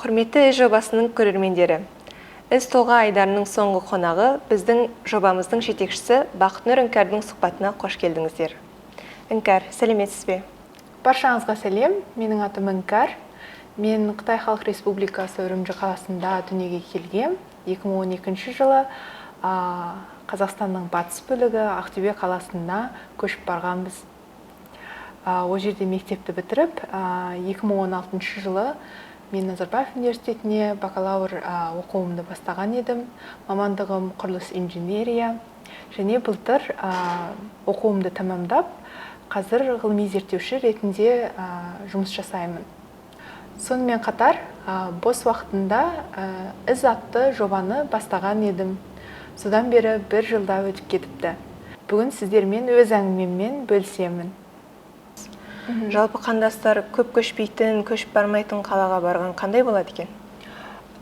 Құрметті «Із» жобасының көрермендері, «Із» тұлға айдарының соңғы қонағы, біздің жобамыздың жетекшісі Бақытнұр Іңкәрдің сұхбатына қош келдіңіздер. Іңкәр, сәлеметсіз бе? Баршаңызға сәлем! Менің атым Іңкәр. Мен Қытай Халық Республикасы Үрімжі қаласында дүниеге келгем. 2012 жылы Қазақстанның батыс бөлігі Ақтөбе қаласына көшіп барғанбыз. Ол жерде мектепті бітіріп, 2016 жылы мен Назарбаев университетіне бакалавр оқуымды бастаған едім. Мамандығым құрылыс инженерия. Және былтыр оқуымды тәмамдап, қазір ғылыми зерттеуші ретінде жұмыс жасаймын. Сонымен қатар бос уақытында «Із» атты жобаны бастаған едім. Содан бері бір жылда өтіп кетіпті. Бүгін сіздермен өз әңгімеммен бөлісемін. Жалпы, қандастар көп көшпейтін, көшіп бармайтын қалаға барған қандай болады екен?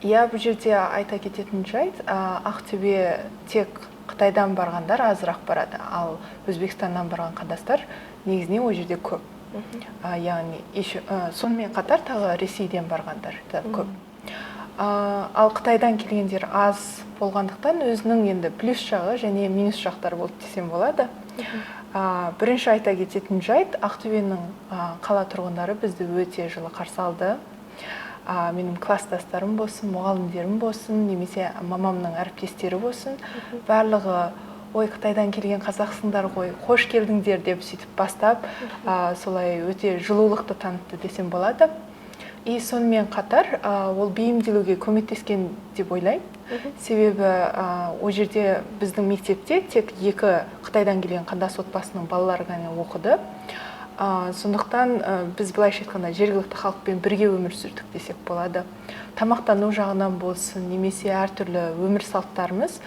Иә, бұл жерде айта кететін жайт, Ақтөбе тек Қытайдан барғандар азырақ барады, ал Өзбекстаннан барған қандастар негізінен ол жерде көп. Яғни еще сонымен қатар тағы Ресейден барғандар да көп. Ал Қытайдан келгендер аз болғандықтан, өзінің енді плюс жағы және минус жақтары болды десем болады. Бірінші айта кететін жайт, Ақтөбенің қала тұрғындары бізді өте жылы қарсы алды. Менің класстастарым болсын, мұғалімдерім болсын немесе мамамның әріптестері болсын, барлығы: «Ой, Қытайдан келген қазақсыңдар ғой, қош келдіңдер», – деп сөйтіп бастап, солай өте жылулықты танытты десем болады. И сонымен қатар ол бейімделуге көмектескен деп ойлаймын, себебі ол жерде біздің мектепте тек екі Қытайдан келген қандас отбасының балалары ғана оқыды. Сондықтан біз, былайша айтқанда, жергілікті халықпен бірге өмір сүрдік десек болады. Тамақтану жағынан болсын немесе әртүрлі өмір салттарымыз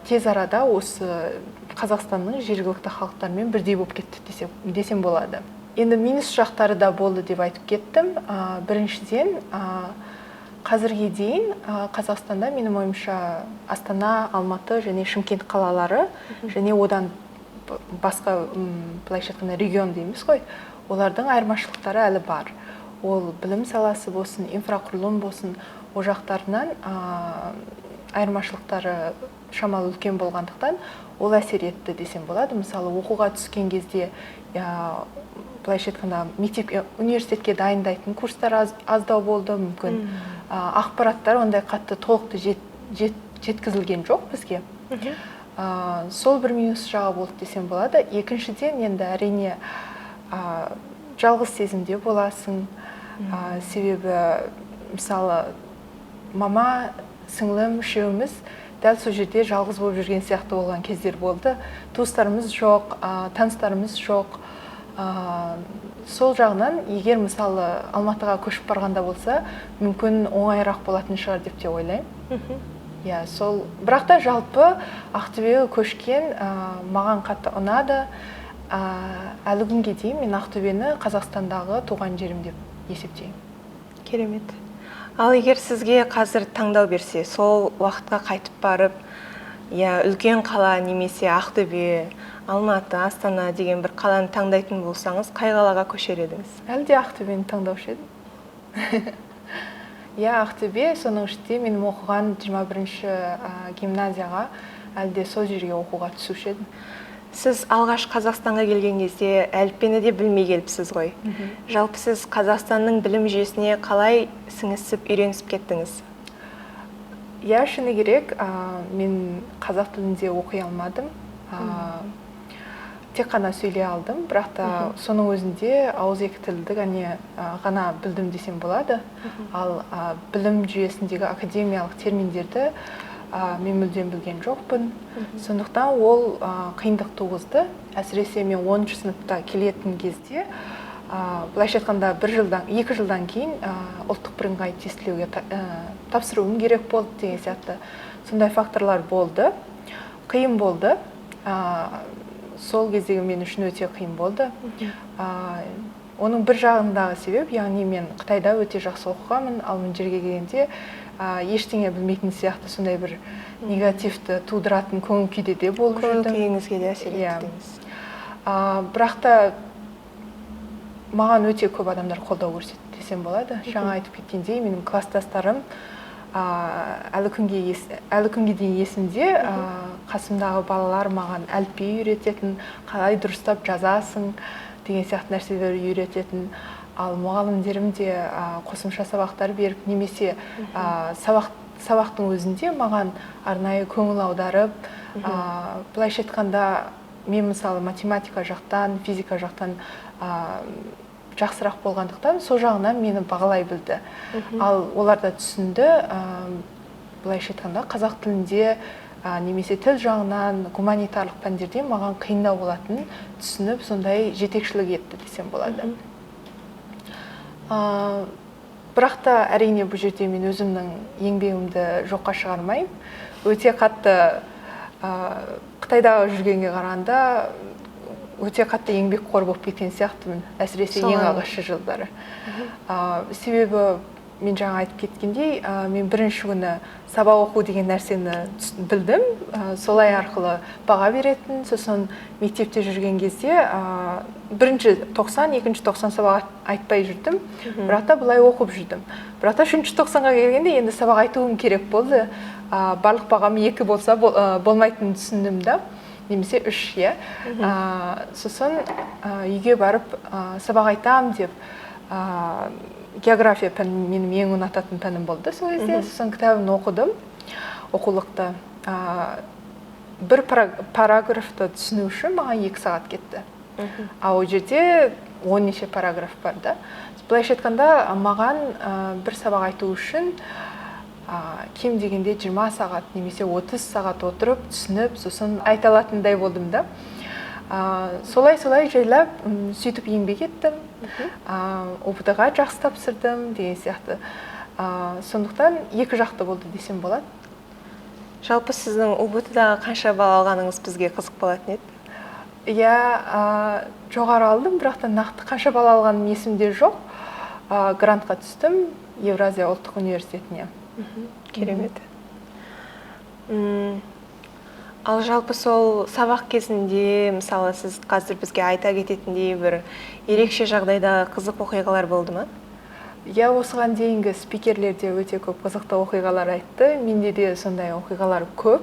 тез арада осы Қазақстанның жергілікті халықтарымен бірдей болып кетті десем болады. Енді минус жақтары да болды деп айтып кеттім. Біріншіден, қазірге дейін Қазақстанда, менің ойымша, Астана, Алматы және Шымкент қалалары және одан басқа, былайша айтқанда, регион дейміз ғой, олардың айырмашылықтары әлі бар. Ол білім саласы болсын, инфрақұрылым болсын, ол жақтарынан айырмашылықтары шамалы үлкен болғандықтан, ол әсер етті десем болады. Мысалы, оқуға түскен кезде, былайша айтқанда, мектепке, университетке дайындайтын курстар аздау болды мүмкін. Ақпараттар ондай қатты толықты жеткізілген жоқ бізге. Сол бір минус жағы болды десем болады. Екіншіден, енді әрине, жалғыз сезімде боласың. Себебі, мысалы, мама, сіңлім үшеуміз дәл сол жерде жалғыз болып жүрген сияқты болған кездер болды. Туыстарымыз жоқ, таныстарымыз жоқ. Сол жағынан, егер, мысалы, Алматыға көшіп барғанда болса, мүмкін, оңайырақ болатын шығар деп те ойлаймын. Иә, сол. Бірақ та жалпы Ақтөбеге көшкен маған қатты ұнады. Әлі күнге дейін мен Ақтөбені Қазақстандағы туған жерім деп есептеймін. Керемет. Ал егер сізге қазір таңдау берсе, сол уақытқа қайтып барып, иә, үлкен қала немесе Ақтөбе, Алматы, Астана деген бір қаланы таңдайтын болсаңыз, қай қалаға көшер едіңіз? Әлі де Ақтөбені таңдаушы едім. Иә, Ақтөбе. Соның ішінде менің оқыған 21-ші гимназияға, әлі де сол жерге оқуға түсуші едім. Сіз алғаш Қазақстанға келген кезде әліппені де білмей келіпсіз ғой. Жалпы, сіз Қазақстанның білім жүйесіне қалай сіңісіп, үйренісіп кеттіңіз? Иә, шыны керек, мен қазақ тілінде оқи алмадым. Тек қана сөйлей алдым, бірақ та соның өзінде ауызекі тілді ғана білдім десем болады. Ал білім жүйесіндегі академиялық терминдерді мен мүлдем білген жоқпын. Сондықтан ол қиындық туғызды. Әсіресе мен 10 сыныпта келетін кезде, былайша айтқанда, бір жылдан, 2 жылдан кейін ұлттық бірыңғай тестілеуге тапсыруым керек болды деген сияқты сондай факторлар болды. Қиын болды. Сол кездегі мен үшін өте қиын болды. Оның бір жағындағы себеп, яғни мен Қытайда өте жақсы оқығанмын, ал мына жерге келгенде ештеңе білмейтін сияқты сондай бір негативті тудыратын көңіл күйде де болып Көңіл жүрдім. күйіңізге де әсер Иә. етті деңіз. Бірақ та маған өте көп адамдар қолдау көрсетті. десем болады. Жаңа айтып кеткендей, менің класстастарым әлі күнге дейін есімде, қасымдағы балалар маған әліпби үйрететін, қалай дұрыстап жазасың деген сияқты нәрселер үйрететін. Ал мұғалімдерім де қосымша сабақтар беріп, немесе сабақтың өзінде маған арнайы көңіл аударып, былайша айтқанда, мен мысалы математика жақтан, физика жақтан жақсырақ болғандықтан, сол жағынан мені бағалай білді. Ал олар да түсінді, былайша айтқанда, қазақ тілінде немесе тіл жағынан гуманитарлық пәндерде маған қиындау болатынын түсініп, сондай жетекшілік етті десем болады. Бірақ та әрине бұл жерде мен өзімнің еңбегімді жоққа шығармаймын. Өте қатты Қытайда жүргенге қарағанда өте қатты еңбекқор болып кеткен сияқтымын, әсіресе ең алғашқы жылдары. Себебі мен жаңа айтып кеткендей, мен бірінші күні сабақ оқу деген нәрсені білдім, солай арқылы баға беретін. Сосын мектепте жүрген кезде бірінші 90, екінші 90 сабақ айтпай жүрдім, бірақ та былай оқып жүрдім. Бірақ та үшінші 90-ға келгенде енді сабақ айтуым керек болды. Барлық бағам 2 болса болмайтынын түсіндім да, немесе 3, иә. Сосын үйге барып сабақ айтам деп, география пәні менің ең ұнататын пәнім болды сол кезде. Сосын кітабын оқыдым, оқулықты. Бір параграфты түсіну үшін маған 2 сағат кетті. А ол жерде 10 неше параграф бар да. Былайша айтқанда, маған бір сабақ айту үшін кем дегенде 20 сағат немесе 30 сағат отырып, түсініп, сосын айта алатындай болдым да. Солай-солай жайлап, сөйтіп еңбек еттім. ҰБТ-ға жақсы тапсырдым деген сияқты. Сондықтан екі жақты болды десем болады. Жалпы сіздің ҰБТ-дағы қанша балл алғаныңыз бізге қызық болатын еді? Иә, жоғары алдым, бірақ та нақты қанша балл алғаным есімде жоқ. Грантқа түстім Евразия ұлттық университетіне. Керемет. Ал жалпы сол сабақ кезінде, мысалы, сіз қазір бізге айта кететіндей бір ерекше жағдайда қызық оқиғалар болды ма? Иә, осыған дейінгі спикерлер де өте көп қызықты оқиғалар айтты. Менде де сондай оқиғалар көп.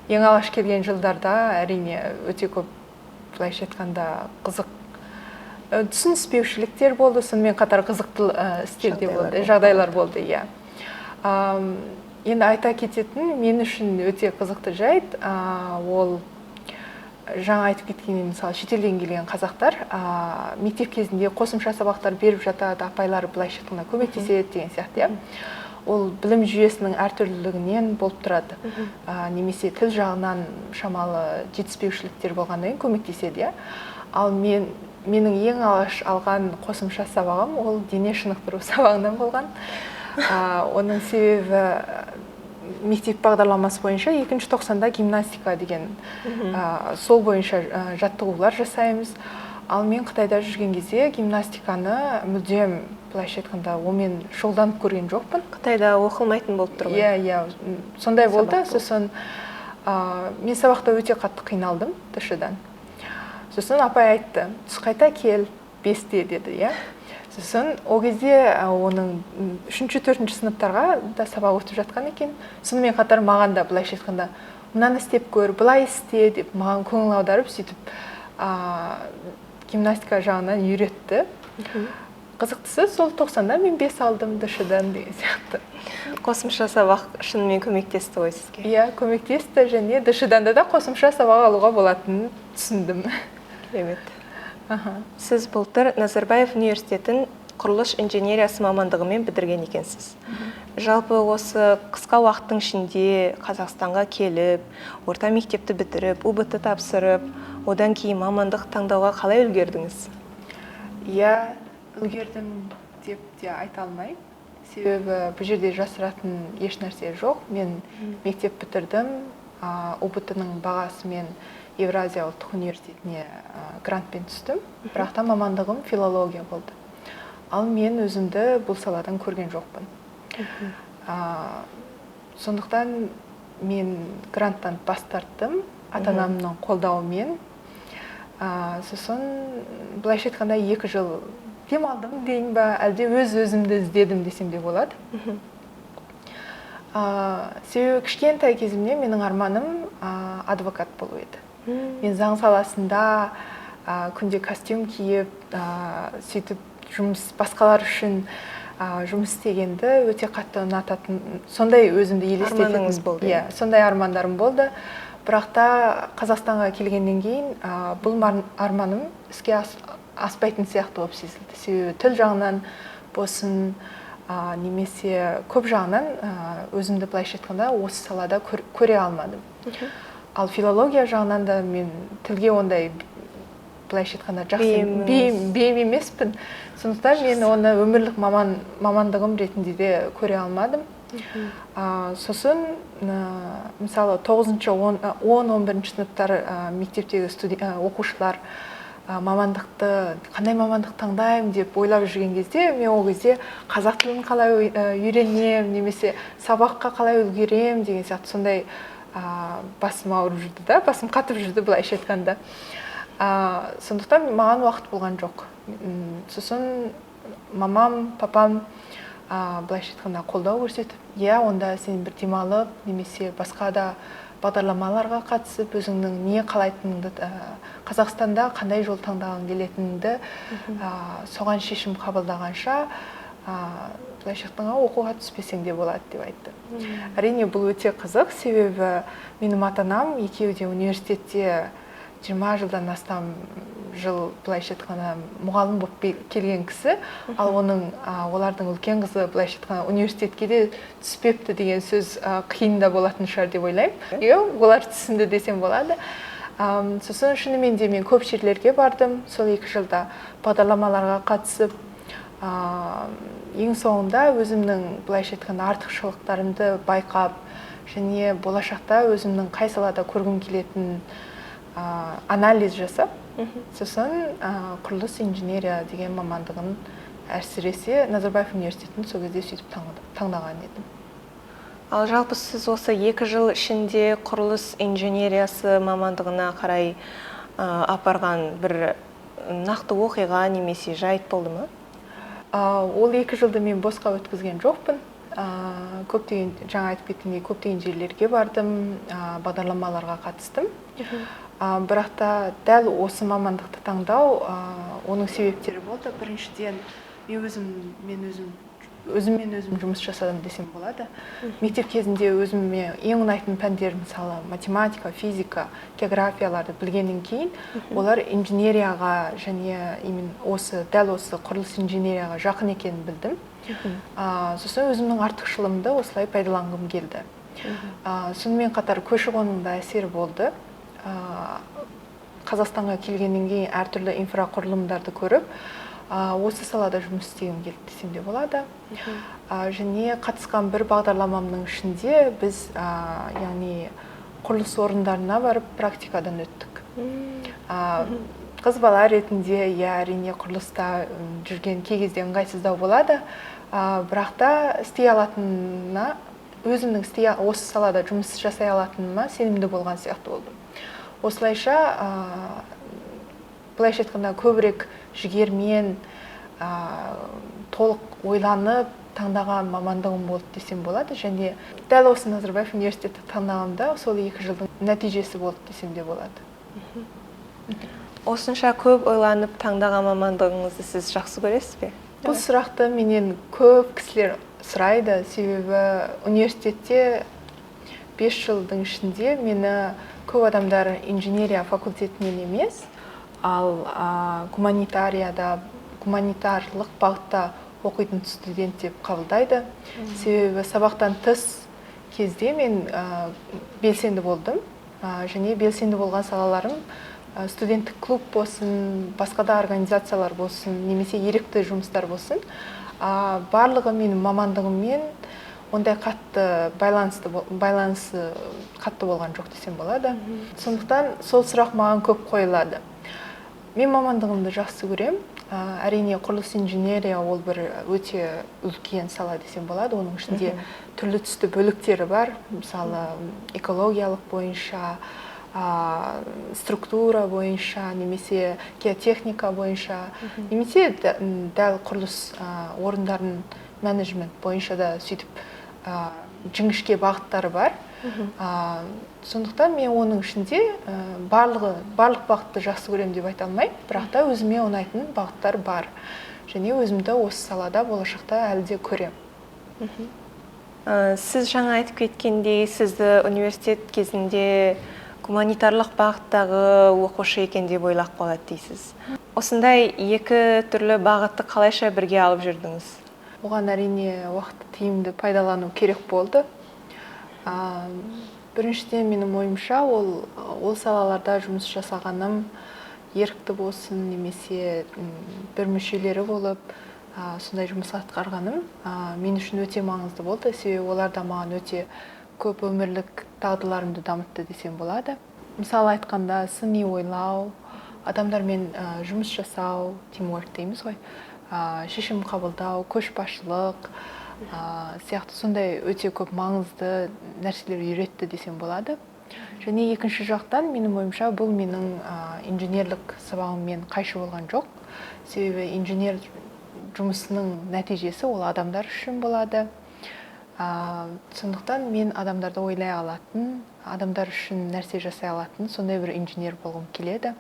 Ең алғаш келген жылдарда әрине өте көп, былайша айтқанда, қызық түсініспеушіліктер болды, сонымен қатар қызықты істер де болды, жағдайлар болды, иә. Енді айта кететін мен үшін өте қызықты жайт, ол жаңа айтып кеткендей, мысалы, шетелден келген қазақтар мектеп кезінде қосымша сабақтар беріп жатады, апайлар былайша айтқанда көмектеседі деген сияқты, иә. Ол білім жүйесінің әртүрлілігінен болып тұрады. Немесе тіл жағынан шамалы жетіспеушіліктер болғаннан кейін көмектеседі, иә. Ал менің ең алғаш алған қосымша сабағым ол дене шынықтыру сабағынан болған. Оның себебі мектеп бағдарламасы бойынша екінші тоқсанда гимнастика деген, сол бойынша жаттығулар жасаймыз. Ал мен Қытайда жүрген кезде гимнастиканы мүлдем, былайша айтқанда, онымен шұғылданып көрген жоқпын. Қытайда оқылмайтын болып тұр ғой. Иә, иә, сондай болды. Сосын мен сабақта өте қатты қиналдым ТШ-дан. Сосын апай айтты, түс қайта кел, 5-те деді, иә. Сосын ол кезде оның үшінші, төртінші сыныптарға да сабақ өтіп жатқан екен. Сонымен қатар маған да, былайша айтқанда, мынаны істеп көр, былай істе деп маған көңіл аударып, сөйтіп гимнастика жағынан үйретті. Қызықтысы сол 90-да мен 5 алдым ДШ-дан деген сияқты. Қосымша сабақ шынымен көмектесті ғой сізге? Иә, көмектесті, және ДШ-дан да қосымша сабақ алуға болатынын түсіндім. Керемет. Сіз былтыр Назарбаев университетін құрылыс инженериясы мамандығымен бітірген екенсіз. Жалпы осы қысқа уақыттың ішінде Қазақстанға келіп, орта мектепті бітіріп, ҰБТ тапсырып, одан кейін мамандық таңдауға қалай үлгердіңіз? Иә, үлгердім деп те айта алмаймын. Себебі бұл жерде жасыратын еш нәрсе жоқ. Мен мектеп бітірдім, ҰБТ-ның бағасымен Евразия ұлттық университетіне грантпен түстім. Бірақ та мамандығым филология болды. Ал мен өзімді бұл саладан көрген жоқпын. Сондықтан мен гранттан бас тарттым, ата-анамның қолдауымен. Сосын былайша айтқанда 2 жыл Демалдым дейін ба, әлде өз өзімді іздедім десем де болады. Себебі кішкентай кезімнен менің арманым адвокат болу еді. Мен заң саласында күнде костюм киіп, сөйтіп жұмыс, басқалар үшін жұмыс істегенді өте қатты ұнататын, сондай өзімді елестететін. Арманыңыз болды. Иә, сондай армандарым болды. Бірақ та Қазақстанға келгеннен кейін бұл арманым іске аспайтын сияқты болып сезілді. Себебі тіл жағынан болсын, немесе көп жағынан өзімді, былайша айтқанда, осы салада көре алмадым. Ал филология жағынан да мен тілге ондай, былайша айтқанда, жақсы бейім емеспін. Сондықтан мен оны өмірлік мамандығым ретінде де көре алмадым. Сосын мысалы, тоғызыншы, он, 11-сыныптар, мектептегі оқушылар мамандықты, қандай мамандық таңдаймын деп ойлап жүрген кезде, мен ол кезде қазақ тілін қалай үйренемін немесе сабаққа қалай үлгеремін деген сияқты сондай басым ауырып жүрді да, басым қатып жүрді, былайша айтқанда. Сондықтан маған уақыт болған жоқ. Сосын мамам, папам, былайша айтқанда, қолдау көрсетіп, иә, онда сен бір демалып немесе басқа да бағдарламаларға қатысып, өзіңнің не қалайтыныңды, Қазақстанда қандай жол таңдағың келетініңді, соған шешім қабылдағанша, былайша айтқанда, оқуға түспесең де болады деп айтты. Әрине, бұл өте қызық, себебі менің ата анам екеуі де университетте 20 жылдан астам жыл, былайша айтқанда, мұғалім болып келген кісі. Ал оның, олардың үлкен қызы, былайша айтқанда, университетке де түспепті деген сөз қиын да болатын шығар деп ойлаймын. Иә, олар түсінді десем болады. Сосын шынымен де мен көп жерлерге бардым сол 2 жылда, бағдарламаларға қатысып, ең соңында өзімнің, былайша айтқанда, артықшылықтарымды байқап және болашақта өзімнің қай салада көргім келетінін анализ жасап, сосын құрылыс инженерия деген мамандығын, әсіресе Назарбаев университетін сол кезде сөйтіп таңдаған едім. Ал жалпы сіз осы 2 жыл ішінде құрылыс инженериясы мамандығына қарай апарған бір нақты оқиға немесе жайт болды ма? Ол 2 жылды мен босқа өткізген жоқпын. Көптеген, жаңа айтып кеткендей, көптеген жерлерге бардым, бағдарламаларға қатыстым. Бірақ та дәл осы мамандықты таңдау, оның себептері болды. Біріншіден, мен өзім өзіммен өзім жұмыс жасадым десем болады. Мектеп кезінде өзіме ең ұнайтын пәндер, мысалы, математика, физика, географияларды білгеннен кейін, олар инженерияға және именно осы, дәл осы құрылыс инженерияға жақын екенін білдім. Сосын өзімнің артықшылығымды осылай пайдаланғым келді. Сонымен қатар көші-қонның да әсері болды. Қазақстанға келгеннен кейін әртүрлі инфрақұрылымдарды көріп, осы салада жұмыс істегім келді десем де болады. Және қатысқан бір бағдарламамның ішінде біз, яғни құрылыс орындарына барып практикадан өттік. Қыз бала ретінде, иә, әрине, құрылыста жүрген кей кезде ыңғайсыздау болады, бірақ та істей алатынына, өзімнің істей, осы салада жұмыс жасай алатыныма сенімді болған сияқты болдым. Осылайша, былайша айтқанда, көбірек жігермен, толық ойланып таңдаған мамандығым болды десем болады. Және дәл осы Назарбаев университеті таңдағанымда сол 2 жылдың нәтижесі болды десем де болады. Осынша көп ойланып таңдаған мамандығыңызды сіз жақсы көресіз бе? Бұл сұрақты менен көп кісілер сұрайды, себебі университетте 5 жылдың ішінде мені көп адамдар инженерия факультетінен емес, ал гуманитарияда, гуманитарлық бағытта оқитын студент деп қабылдайды. Себебі сабақтан тыс кезде мен белсенді болдым, және белсенді болған салаларым студенттік клуб болсын, басқа да организациялар болсын немесе ерікті жұмыстар болсын, барлығы менің мамандығыммен ондай қатты байланысты, байланысы қатты болған жоқ десем болады. Сондықтан сол сұрақ маған көп қойылады. Мен мамандығымды жақсы көремін. Әрине, құрылыс инженерия ол бір өте үлкен сала десем болады. Оның ішінде түрлі түсті бөліктері бар, мысалы, экологиялық бойынша, структура бойынша, немесе геотехника бойынша, немесе дәл құрылыс орындарын менеджмент бойынша да сөйтіп жіңішке бағыттары бар. Сондықтан мен оның ішінде барлық бағытты жақсы көремін деп айта алмаймын, бірақ та өзіме ұнайтын бағыттар бар. Және өзімді осы салада болашақта әлі де көремін. Сіз жаңа айтып кеткендей, сізді университет кезінде гуманитарлық бағыттағы оқушы екен деп ойлап қалады дейсіз. Осындай екі түрлі бағытты қалайша бірге алып жүрдіңіз? Оған әрине уақытты тиімді пайдалану керек болды. Біріншіден, менің ойымша, ол салаларда жұмыс жасағаным, ерікті болсын немесе бір мүшелері болып, сондай жұмыс атқарғаным мен үшін өте маңызды болды. Себебі олар да маған өте көп өмірлік дағдыларымды дамытты десем болады. Мысалы айтқанда, сыни ойлау, адамдармен жұмыс жасау, teamwork дейміз ғой, шешім қабылдау, көшбасшылық сияқты сондай өте көп маңызды нәрселер үйретті десем болады. Және екінші жақтан, менің ойымша, бұл менің инженерлік сабағыммен қайшы болған жоқ. Себебі инженер жұмысының нәтижесі ол адамдар үшін болады. Сондықтан мен адамдарды ойлай алатын, адамдар үшін нәрсе жасай алатын сондай бір инженер болғым келеді.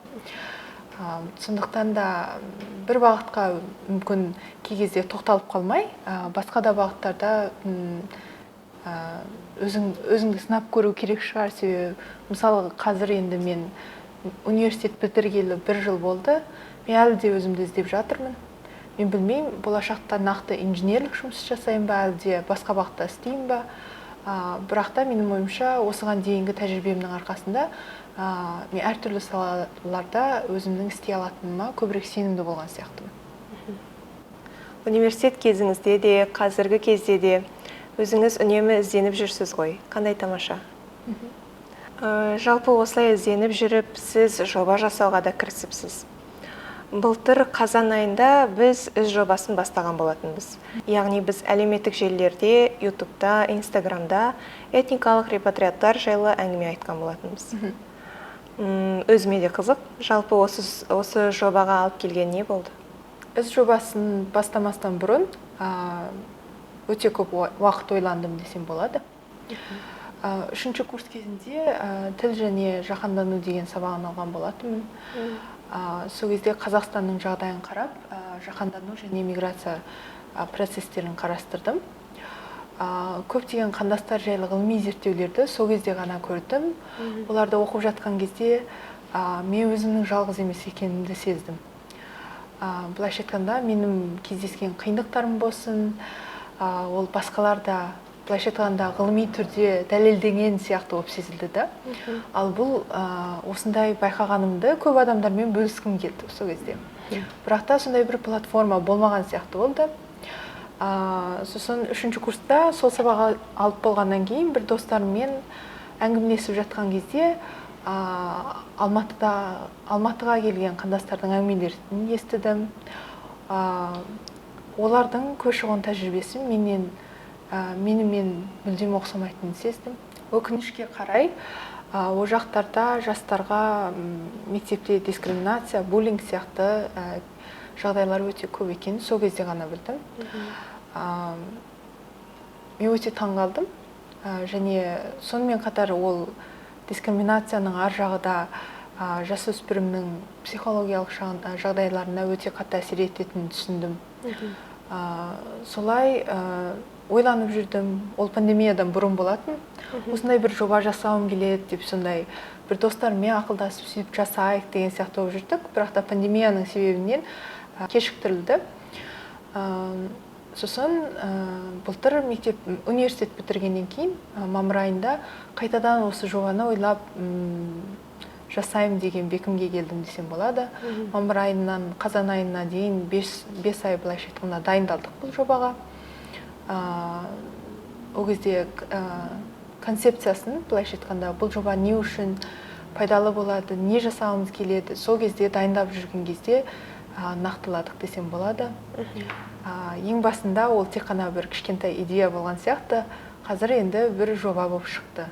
Сондықтан да бір бағытқа мүмкін кей кезде тоқталып қалмай, басқа да бағыттарда өзіңді сынап көру керек шығар. Себебі мысалы қазір енді мен университет бітіргелі бір жыл болды, мен әлі де өзімді іздеп жатырмын. Мен білмеймін, болашақта нақты инженерлік жұмыс жасаймын ба, әлде басқа бағытта істеймін ба. Бірақ та менің ойымша, осыған дейінгі тәжірибемнің арқасында мен әртүрлі салаларда өзімнің істей алатыныма көбірек сенімді болған сияқтымын. Университет кезіңізде де, қазіргі кезде де өзіңіз үнемі ізденіп жүрсіз ғой. Қандай тамаша. Жалпы осылай ізденіп жүріп, сіз жоба жасауға да кірісіпсіз. Былтыр қазан айында біз із жобасын бастаған болатынбыз. Яғни біз әлеуметтік желілерде, Ютубта, Инстаграмда этникалық репатриаттар жайлы әңгіме айтқан болатынбыз. Өзіме де қызық. Жалпы осы жобаға алып келген не болды? Із жобасын бастамастан бұрын өте көп уақыт ойландым десем болады. Үшінші курс кезінде тіл және жаһандану деген сабағын алған болатынмын. Сол кезде Қазақстанның жағдайын қарап, жаһандану және миграция процестерін қарастырдым. Көптеген қандастар жайлы ғылыми зерттеулерді сол кезде ғана көрдім. Оларды оқып жатқан кезде мен өзімнің жалғыз емес екенімді сездім. Былайша айтқанда, менің кездескен қиындықтарым болсын, ол басқалар да былайша айтқанда ғылыми түрде дәлелденген сияқты болып сезілді да. Ал бұл осындай байқағанымды көп адамдармен бөліскім келді сол кезде. Бірақ та сондай бір платформа болмаған сияқты болды. Сосын үшінші курста сол сабақ алып болғаннан кейін бір достарыммен әңгімелесіп жатқан кезде Алматыға келген қандастардың әңгімелерін естідім. Олардың көші-қон тәжірибесі менімен мүлдем ұқсамайтынын сездім. Өкінішке қарай, ол жақтарда жастарға мектепте дискриминация, буллинг сияқты жағдайлар өте көп екенін сол кезде ғана білдім. Мен өте таңғалдым. Және сонымен қатар ол дискриминацияның ар жағы да жасөспірімнің психологиялық жағдайларына өте қатты әсер ететінін түсіндім. Солай ойланып жүрдім. Ол пандемиядан бұрын болатын. Осындай бір жоба жасауым келеді деп сондай бір достарыммен ақылдасып сөйтіп жасайық деген сияқты болып жүрдік. Бірақ та пандемияның себебінен кешіктірілді. Сосын былтыр университет бітіргеннен кейін мамыр айында қайтадан осы жобаны ойлап жасаймын деген бекімге келдім десем болады. Мамыр айынан қазан айына дейін 5 ай былайша айтқанда дайындалдық бұл жобаға. Ол кезде концепциясын, былайша айтқанда, бұл жоба не үшін пайдалы болады, не жасағымыз келеді, сол кезде дайындап жүрген кезде нақтыладық десем болады. Ең басында ол тек қана бір кішкентай идея болған сияқты, қазір енді бір жоба болып шықты.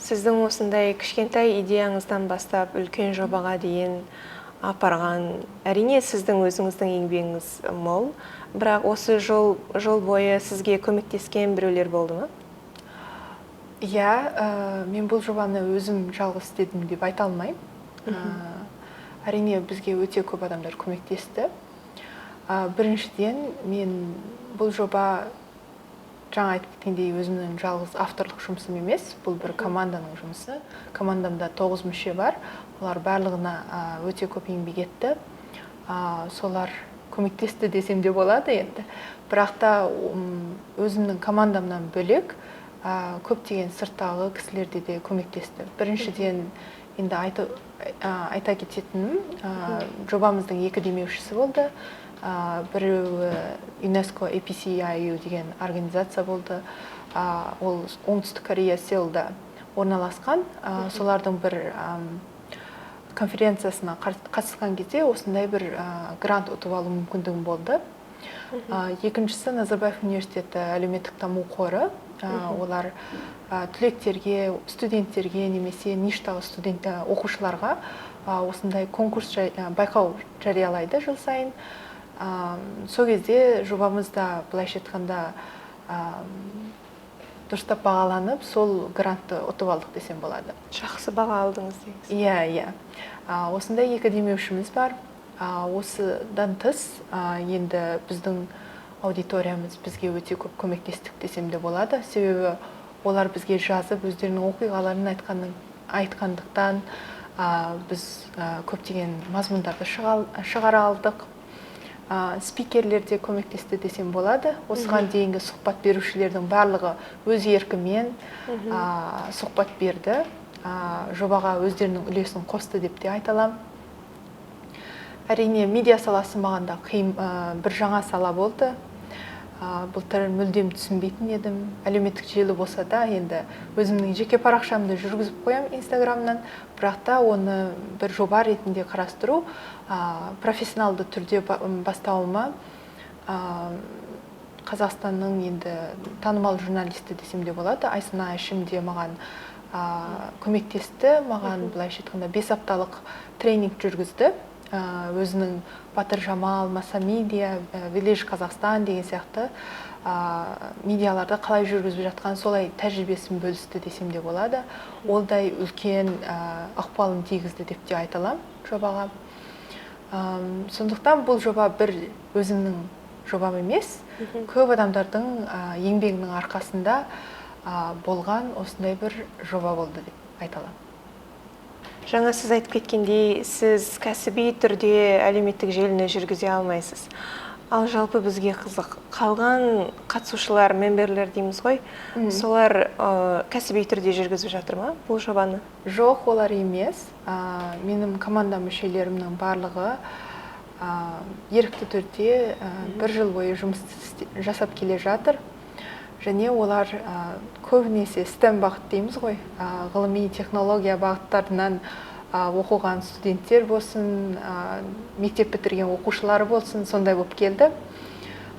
Сіздің осындай кішкентай идеяңыздан бастап үлкен жобаға дейін апарған, әрине, сіздің өзіңіздің еңбегіңіз мол, бірақ осы жол бойы сізге көмектескен біреулер болды ма? Иә, мен бұл жобаны өзім жалғыз істедім деп айта алмаймын. Әрине, бізге өте көп адамдар көмектесті. Біріншіден, мен бұл жоба, жаңа айтып кеткендей, өзімнің жалғыз авторлық жұмысым емес, бұл бір команданың жұмысы. Командамда 9 мүше бар, олар барлығына өте көп еңбек етті. Солар көмектесті десем де болады енді. Бірақ та өзімнің командамнан бөлек көптеген сырттағы кісілер де көмектесті. Біріншіден, енді айта кететінім, жобамыздың екі демеушісі болды. Біреуі ЮНЕСКО APCIU деген организация болды. Ол Оңтүстік Корея, Сеулда орналасқан. Солардың бір конференциясына қатысқан кезде осындай бір грант ұтып алу мүмкіндігім болды. Екіншісі Назарбаев Университеті әлеуметтік даму қоры. Олар түлектерге, студенттерге немесе ништағы студент оқушыларға осындай конкурс, байқау жариялайды жыл сайын. Сол кезде жобамыз да, былайша айтқанда, дұрыстап бағаланып, сол грантты ұтып алдық десем болады. Жақсы баға алдыңыз деңіз. Иә. Осындай екі демеушіміз бар. Осыдан тыс енді біздің аудиториямыз бізге өте көп көмектестік десем де болады, себебі олар бізге жазып, өздерінің оқиғаларын айтқандықтан біз көптеген мазмұндарды шығара алдық. Спикерлер де көмектесті десем болады. Осыған дейінгі сұхбат берушілердің барлығы өз еркімен сұхбат берді, жобаға өздерінің үлесін қосты деп те айта аламын. Әрине, медиа саласы маған да қиын, бір жаңа сала болды. Былтыр мүлдем түсінбейтін едім. Әлеуметтік желі болса да, енді өзімнің жеке парақшамды жүргізіп қоямын Инстаграмнан, бірақ та оны бір жоба ретінде қарастыру, профессионалды түрде бастауыма Қазақстанның енді танымал журналисті десем де болады, Айсана Әшім де маған көмектесті. Маған, былайша айтқанда, 5 апталық тренинг жүргізді. Өзінің Батыр Жамал, Маса Медиа, Вилледж Қазақстан деген сияқты медиаларды қалай жүргізіп жатқан, солай тәжірибесін бөлісті десем де болады. Ол да үлкен ықпалын тигізді деп те айта аламын жобаға. Сондықтан бұл жоба бір өзімнің жобам емес, көп адамдардың еңбегінің арқасында болған осындай бір жоба болды деп айта аламын. Жаңа сіз айтып кеткендей, сіз кәсіби түрде әлеуметтік желіні жүргізе алмайсыз. Ал жалпы бізге қызық, қалған қатысушылар, мемберлер дейміз ғой, солар кәсіби түрде жүргізіп жатыр ма бұл жобаны? Жоқ, олар емес. Менің команда мүшелерімнің барлығы ерікті түрде бір жыл бойы жұмыс жасап келе жатыр. Және олар көбінесе STEM бағыт дейміз ғой, ғылыми технология бағыттарынан оқыған студенттер болсын, мектеп бітірген оқушылар болсын, сондай болып келді.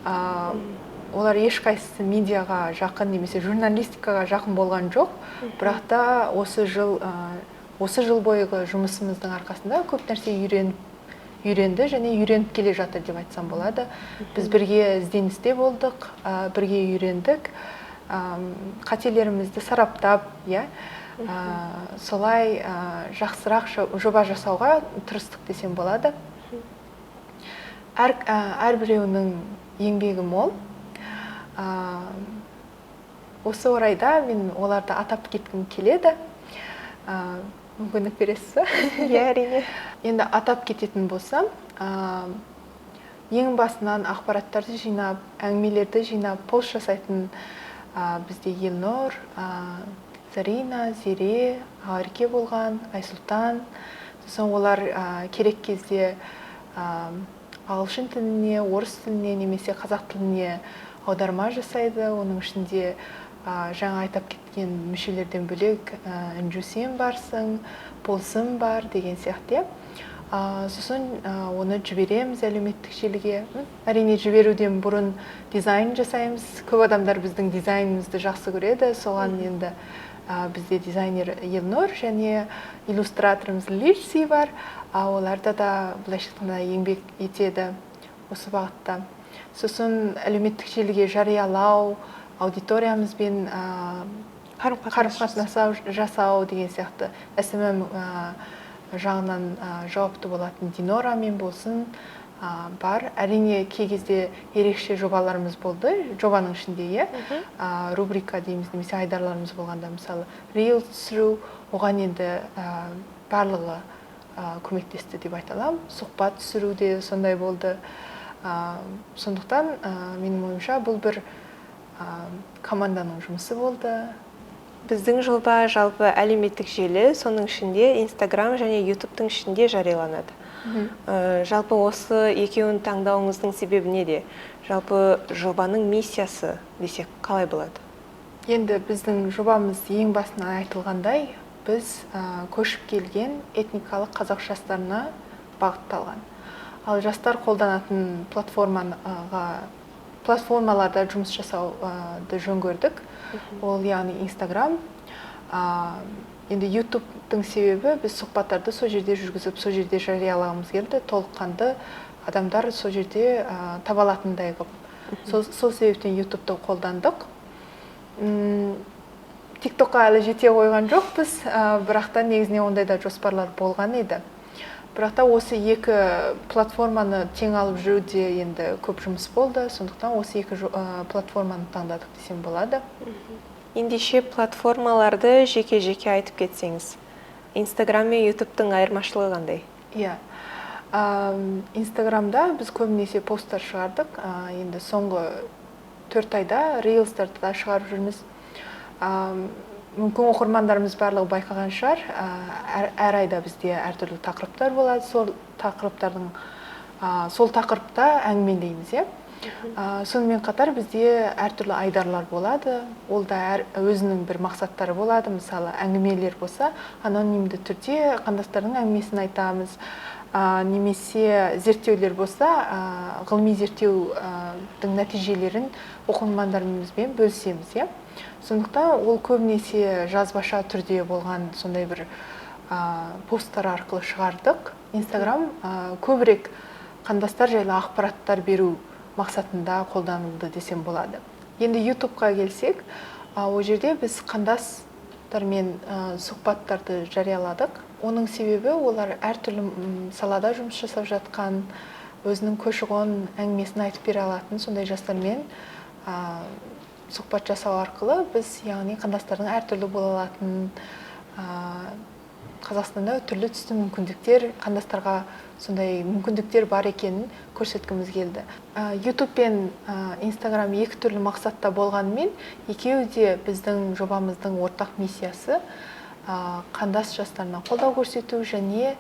Олар ешқайсысы медиаға жақын немесе журналистикаға жақын болған жоқ, бірақ та осы жыл бойғы жұмысымыздың арқасында көп нәрсе үйренді және үйреніп келе жатыр деп айтсам болады. Біз бірге ізденісте болдық, бірге үйрендік, қателерімізді сараптап, солай жақсырақ жоба жасауға тырыстық десем болады. Әрбіреуінің еңбегі мол. Осы орайда мен оларды атап кеткім келеді. Мүмкіндік бересіз ба? Иә, әрине. Енді атап кететін болсам, ең басынан ақпараттарды жинап, әңгімелерді жинап, пост жасайтын, бізде Елнұр, Зарина, Зере, Ақерке болған, Айсұлтан. Сосын олар керек кезде ағылшын тіліне, орыс тіліне немесе қазақ тіліне аударма жасайды. Оның ішінде жаңа айтап кеткен мүшелерден бөлек, Інжу, сен барсың, Болсын бар деген сияқты. Сосын оны жібереміз әлеуметтік желіге. Әрине, жіберуден бұрын дизайн жасаймыз. Көп адамдар біздің дизайнымызды жақсы көреді. Соған енді Бізде дизайнер Елнұр және иллюстраторымыз Лилси бар. Оларда да былайша айтқанда еңбек етеді осы бағытта. Сосын әлеуметтік желіге жариялау, аудиториямызбен қарым-қатынас жасау деген сияқты SMM жағынан жауапты болатын Динорамен болсын бар. Әрине, кей кезде ерекше жобаларымыз болды, жобаның ішінде, иә, рубрика дейміз немесе айдарларымыз болғанда, мысалы, рилс түсіру, оған енді барлығы көмектесті деп айта аламын. Сұхбат түсіру де сондай болды. Сондықтан менің ойымша, бұл бір команданың жұмысы болды. Біздің жоба жалпы әлеуметтік желі, соның ішінде Инстаграм және Ютубтың ішінде жарияланады. Жалпы осы екеуін таңдауыңыздың себебі неде? Жалпы жобаның миссиясы десек қалай болады? Енді біздің жобамыз ең басынан айтылғандай, біз көшіп келген этникалық қазақ жастарына бағытталған. Ал жастар қолданатын платформаларда жұмыс жасауды жөн көрдік. Ол яғни Инстаграм. Енді Ютубтың себебі, біз сұхбаттарды сол жерде жүргізіп, сол жерде жариялағымыз келді. Толыққанды адамдар сол жерде таба алатындай қылып. Сол себептен Ютубты қолдандық. ТикТокқа әлі жете қойған жоқпыз, бірақ та негізінен ондай да жоспарлар болған еді. Бірақ та осы екі платформаны тең алып жүру де енді көп жұмыс болды, сондықтан осы екі платформаны таңдадық десем болады. Ендеше платформаларды жеке-жеке айтып кетсеңіз, Инстаграм мен Ютубтың айырмашылығы қандай? Иә. Инстаграмда біз көбінесе посттар шығардық. Енді соңғы 4 айда рилстарды да шығарып жүрміз. Мүмкін оқырмандарымыз барлығы байқаған шығар. Әр айда бізде әртүрлі тақырыптар болады. Сол тақырыпта әңгімелейміз, иә. Сонымен қатар бізде әртүрлі айдарлар болады. Ол да өзінің бір мақсаттары болады. Мысалы, әңгімелер болса, анонимді түрде қандастардың әңгімесін айтамыз. Немесе зерттеулер болса, ғылыми зерттеудің нәтижелерін оқырмандарымызбен бөлісеміз, иә. Сондықтан ол көбінесе жазбаша түрде болған сондай бір посттар арқылы шығардық. Инстаграм көбірек қандастар жайлы ақпараттар беру мақсатында қолданылды десем болады. Енді Ютубқа келсек, ол жерде біз қандастармен сұхбаттарды жарияладық. Оның себебі олар әртүрлі салада жұмыс жасап жатқан, өзінің көші-қон әңгімесін айтып бере алатын сондай жастармен сұхбат жасау арқылы біз, яғни қандастардың әртүрлі бола алатын, Қазақстанда түрлі түсті мүмкіндіктер, қандастарға сондай мүмкіндіктер бар екенін көрсеткіміз келді. YouTube пен Instagram екі түрлі мақсатта болғанымен, екеуі де біздің жобамыздың ортақ миссиясы, қандас жастарына қолдау көрсету және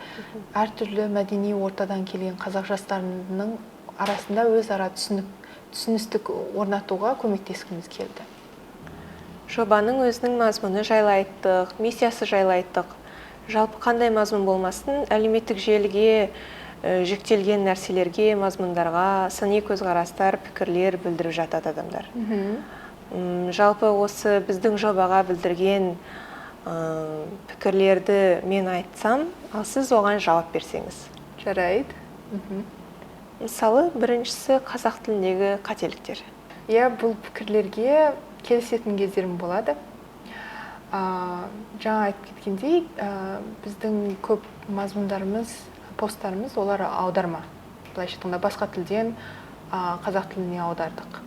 әртүрлі мәдени ортадан келген қазақ жастарының арасында өзара түсіністік орнатуға көмектескіміз келді. Жобаның өзінің мазмұны жайлы айттық, миссиясы жайлы айттық. Жалпы қандай мазмұн болмасын, әлеуметтік желіге жүктелген нәрселерге, мазмұндарға сыни көзқарастар, пікірлер білдіріп жатады адамдар. Жалпы осы біздің жобаға білдірген пікірлерді мен айтсам, ал сіз оған жауап берсеңіз. Жарайды. Мысалы, біріншісі қазақ тіліндегі қателіктер. Иә, бұл пікірлерге келісетін кездерім болады. Жаңа айтып кеткендей, біздің көп мазмұндарымыз, посттарымыз, олар аударма. Былайша айтқанда, басқа тілден қазақ тіліне аудардық.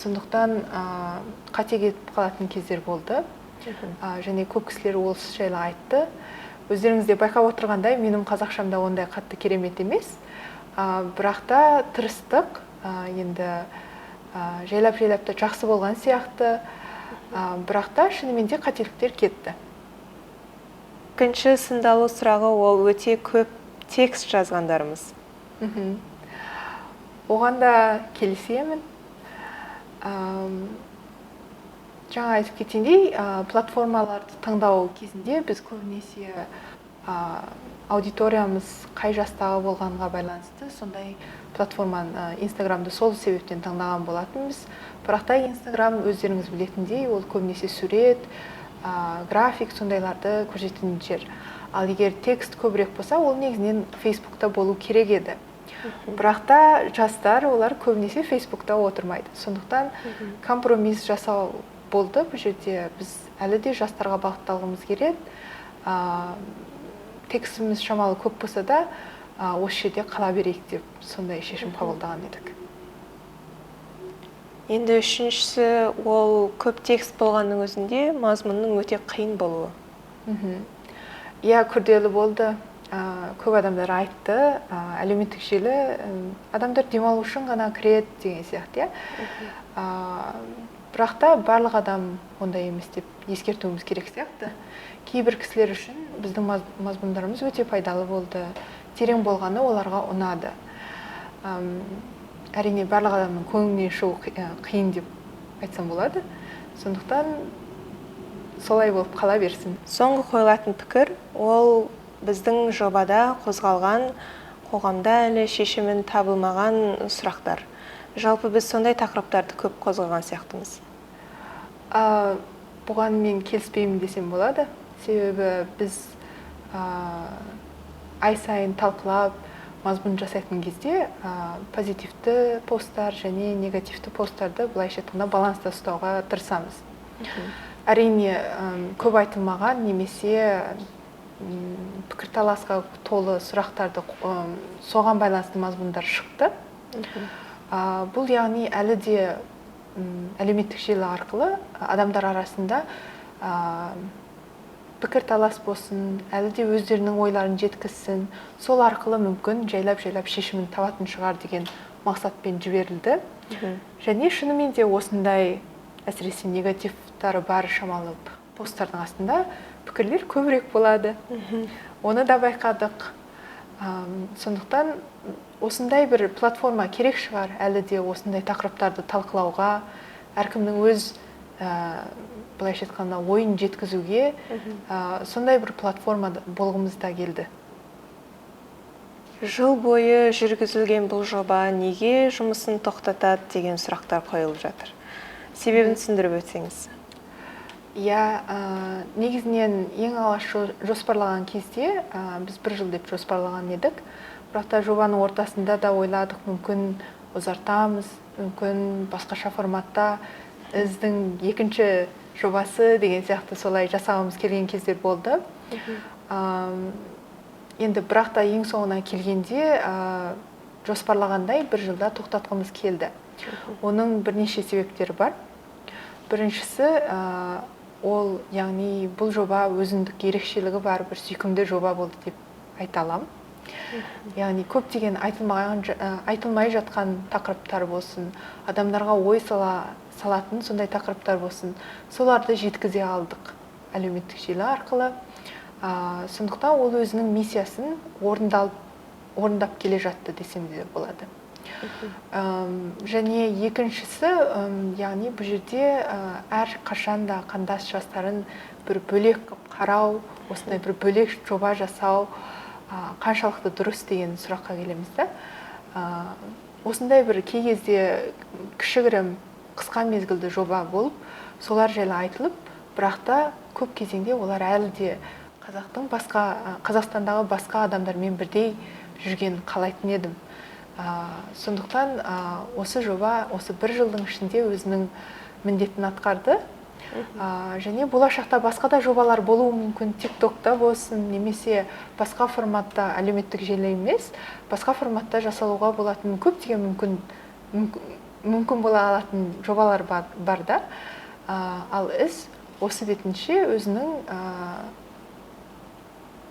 Сондықтан қате кетіп қалатын кездер болды. Және көп кісілер ол жайлы айтты. Өздеріңіз де байқап отырғандай, менің қазақшам да ондай қатты керемет емес. Бірақ та тырыстық. Енді жайлап-жайлап та жақсы болған сияқты. Бірақ та шынымен де қателіктер кетті. Екінші сындалу сұрағы ол өте көп текст жазғандарымыз. Оған да келісемін. Жаңа айтып кеткендей, платформаларды таңдау кезінде біз көбінесе аудиториямыз қай жастағы болғанға байланысты сондай платформаны, Инстаграмды сол себептен таңдаған болатынбыз. Бірақ та Инстаграм, өздеріңіз білетіндей, ол көбінесе сурет, график сондайларды көрсететін жер. Ал егер текст көбірек болса, ол негізінен Фейсбукта болу керек еді. Бірақ та жастар, олар көбінесе Фейсбукта отырмайды. Сондықтан компромисс жасау болды. Бұл жерде біз әлі де жастарға бағытталғымыз келеді. Текстіміз шамалы көп болса да, осы жерде қала берейік деп сондай шешім қабылдаған едік. Енді үшіншісі, ол көп текст болғанның өзінде мазмұнның өте қиын болуы. Иә, күрделі болды. Көп адамдар айтты, әлеуметтік желі адамдар демалу үшін ғана кіреді деген сияқты, иә. Бірақ та барлық адам ондай емес деп ескертуіміз керек сияқты. Кейбір кісілер үшін біздің мазмұндарымыз өте пайдалы болды, терең болғаны оларға ұнады. Әрине, барлық адамның көңілінен шығу қиын деп айтсам болады. Сондықтан солай болып қала берсін. Соңғы қойылатын пікір, ол біздің жобада қозғалған, қоғамда әлі шешімін табылмаған сұрақтар. Жалпы біз сондай тақырыптарды көп қозғаған сияқтымыз. Бұған мен келіспеймін десем болады. Себебі біз ай сайын талқылап мазмұн жасайтын кезде позитивті посттар және негативті посттарды былайша айтқанда баланста ұстауға тырысамыз. Әрине, көп айтылмаған немесе пікірталасқа толы сұрақтарды, соған байланысты мазмұндар шықты. Бұл яғни әлі де әлеуметтік желі арқылы адамдар арасында пікірталас болсын, әлі де өздерінің ойларын жеткізсін, сол арқылы мүмкін жайлап-жайлап шешімін табатын шығар деген мақсатпен жіберілді. Және шынымен де осындай әсіресе негативтары бар шамалы посттардың астында пікірлер көбірек болады. Оны да байқадық. Сондықтан осындай бір платформа керек шығар, әлі де осындай тақырыптарды талқылауға, әркімнің өз былайша айтқанда ойын жеткізуге, сондай бір платформа болғымыз да келді. Жыл бойы жүргізілген бұл жоба неге жұмысын тоқтатады деген сұрақтар қойылып жатыр. Себебін түсіндіріп өтсеңіз. Иә, негізінен ең алғаш жоспарлаған кезде, біз бір жыл деп жоспарлаған едік. Бірақ та жобаның ортасында да ойладық, мүмкін ұзартамыз, мүмкін басқаша форматта іздің екінші жобасы деген сияқты солай жасағымыз келген кездер болды. Енді бірақ та ең соңына келгенде, жоспарлағандай бір жылда тоқтатқымыз келді. Оның бірнеше себептері бар. Біріншісі, ол, яғни бұл жоба өзіндік ерекшелігі бар бір сүйкімді жоба болды деп айта аламын. Яғни көптеген айтылмай жатқан тақырыптар болсын, адамдарға ой салатын сондай тақырыптар болсын, соларды жеткізе алдық әлеуметтік желі арқылы. Сондықтан ол өзінің миссиясын орындап келе жатты десем де болады. Және екіншісі, яғни бұл жерде әр қашан да қандас жастарын бір бөлек қып қарау, осындай бір бөлек жоба жасау, қаншалықты дұрыс деген сұраққа келеміз да. Осындай бір кей кезде кішігірім қысқа мезгілді жоба болып, солар жайлы айтылып, бірақ та көп кезеңде олар әлі де Қазақстандағы басқа адамдармен бірдей жүргенін қалайтын едім. Сондықтан осы жоба осы бір жылдың ішінде өзінің міндетін атқарды. Және болашақта басқа да жобалар болуы мүмкін, TikTokта болсын, немесе басқа форматта, әлеуметтік желі емес, басқа форматта жасалуға болатын көптеген мүмкін бола алатын жобалар бар да. Ал іс осы бетінше өзінің,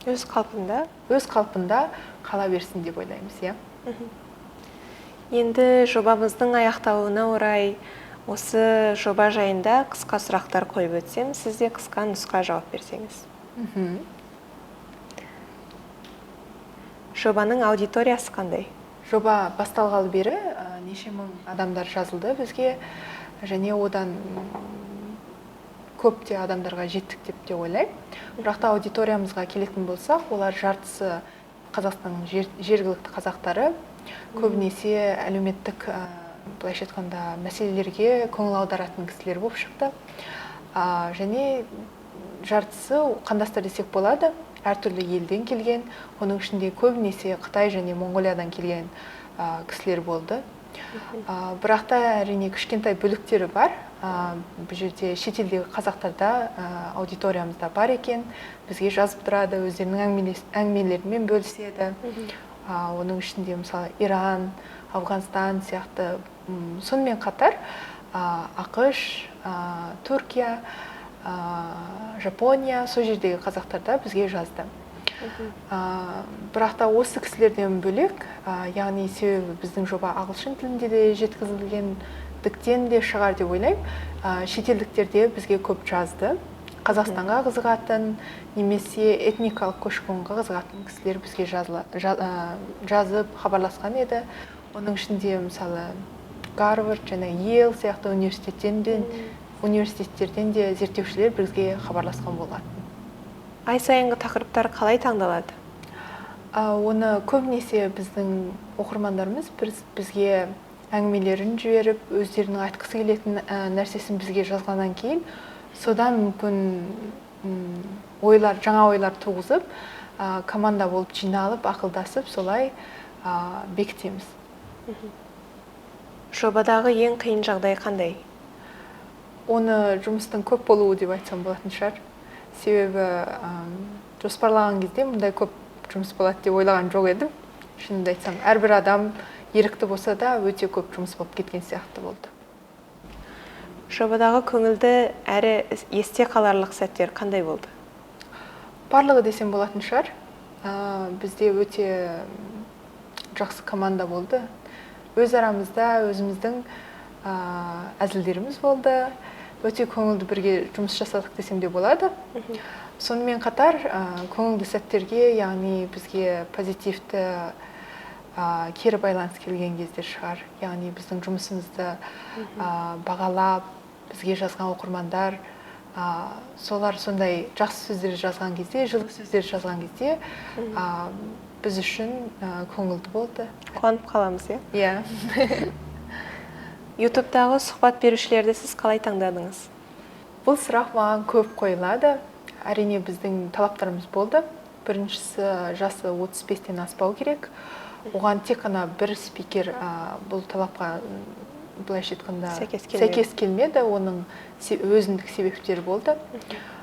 өз қалпында, өз қалпында қала берсін деп ойлаймыз, иә. Енді жобамыздың аяқталуына орай осы жоба жайында қысқа сұрақтар қойып өтсем, сіз де қысқа нұсқа жауап берсеңіз. Жобаның аудиториясы қандай? Жоба басталғалы бері неше мың адамдар жазылды бізге, және одан көп те адамдарға жеттік деп те ойлаймын. Бірақ та аудиториямызға келетін болсақ, олар жартысы Қазақстанның жергілікті қазақтары, көбінесе әлеуметтік, былайша айтқанда, мәселелерге көңіл аударатын кісілер болып шықты. Және Жартысы қандастар десек болады, әртүрлі елден келген, оның ішінде көбінесе Қытай және Моңғолиядан келген кісілер болды. Бірақ та әрине кішкентай бөліктері бар. Бұл жерде шетелдегі қазақтарда аудиториямызда бар екен, бізге жазып тұрады, өздерінің әңгімелерімен бөліседі. Оның ішінде мысалы Иран, Афганстан сияқты, сонымен қатар АҚШ, Түркия, Жапония, сол жердегі қазақтар да бізге жазды. Бірақ та осы кісілерден бөлек, яғни себебі біздің жоба ағылшын тілінде де жеткізілгендіктен де шығар деп ойлаймын, шетелдіктер де бізге көп жазды. Қазақстанға қызығатын немесе этникалық көші-қонға қызығатын кісілер бізге жазып хабарласқан еді. Оның ішінде мысалы Гарвард және Йейл сияқты университеттерден де зерттеушілер бізге хабарласқан болатын. Ай сайынғы тақырыптар қалай таңдалады? Оны көбінесе біздің оқырмандарымыз бізге әңгімелерін жіберіп, өздерінің айтқысы келетін нәрсесін бізге жазғаннан кейін, содан мүмкін жаңа ойлар туғызып, команда болып жиналып, ақылдасып, солай бекітеміз. Жобадағы ең қиын жағдай қандай? Оны жұмыстың көп болуы деп айтсам болатын шығар. Себебі жоспарлаған кезде мұндай көп жұмыс болады деп ойлаған жоқ едім. Шынымды айтсам, әрбір адам ерікті болса да өте көп жұмыс болып кеткен сияқты болды. Жобадағы көңілді әрі есте қаларлық сәттер қандай болды? Барлығы десем болатын шығар. Бізде өте жақсы команда болды. Өз арамызда өзіміздің әзілдеріміз болды. Өте көңілді бірге жұмыс жасадық десем де болады. Сонымен қатар, көңілді сәттерге, яғни бізге позитивті кері байланыс келген кездер шығар. Яғни біздің жұмысымызды бағалап, бізге жазған оқырмандар, солар сондай жақсы сөздер жазған кезде, жылы сөздер жазған кезде, біз үшін көңілді болды. Қуанып қаламыз, иә? Иә. Ютубтағы сұхбат берушілерді сіз қалай таңдадыңыз? Бұл сұрақ маған көп қойылады. Әрине біздің талаптарымыз болды. Біріншісі, жасы 35-тен аспау керек. Оған тек қана бір спикер бұл талапқа былайша айтқанда сәйкес келмеді. Сәйкес келмеді, оның өзіндік себептері болды.